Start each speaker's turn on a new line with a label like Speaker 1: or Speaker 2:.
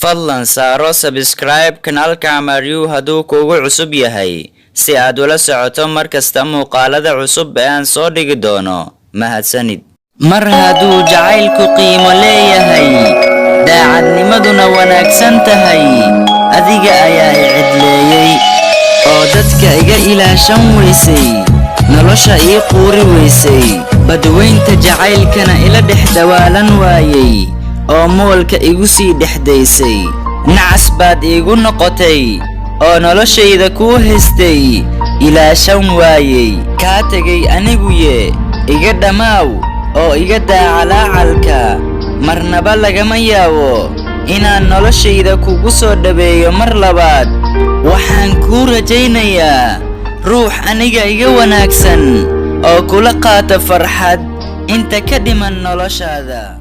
Speaker 1: Fadlan saaro subscribe kanaalka Amaryu hadduu kuugu cusub yahay, si aad ula socoto mar kasta muuqaalada cusub ee aan soo dhigi doono. Mahadsanid. Mar hadduu jacaylku qiimo leeyahay, daacadnimaduna wanaagsan tahay, adiga ayaa i cidleeyey oo dadka iga ilaashan weysay, nolosha ii quuri weysay, badweynta jacaylkana ila dhex dawaalan waayey oo moolka igu sii dhexdaysay. Nacas baad iigu noqotay oo noloshayda kuu haystay, ilaashan waayey, kaa tegay aniguye. Iga dhammaaw oo iga daa calaacalka. Marnaba lagama yaabo inaan noloshayda kugu soo dhaweeyo mar labaad. Waxaan kuu rajaynayaa ruux aniga iga wanaagsan oo kula qaata farxad inta ka dhiman noloshaada.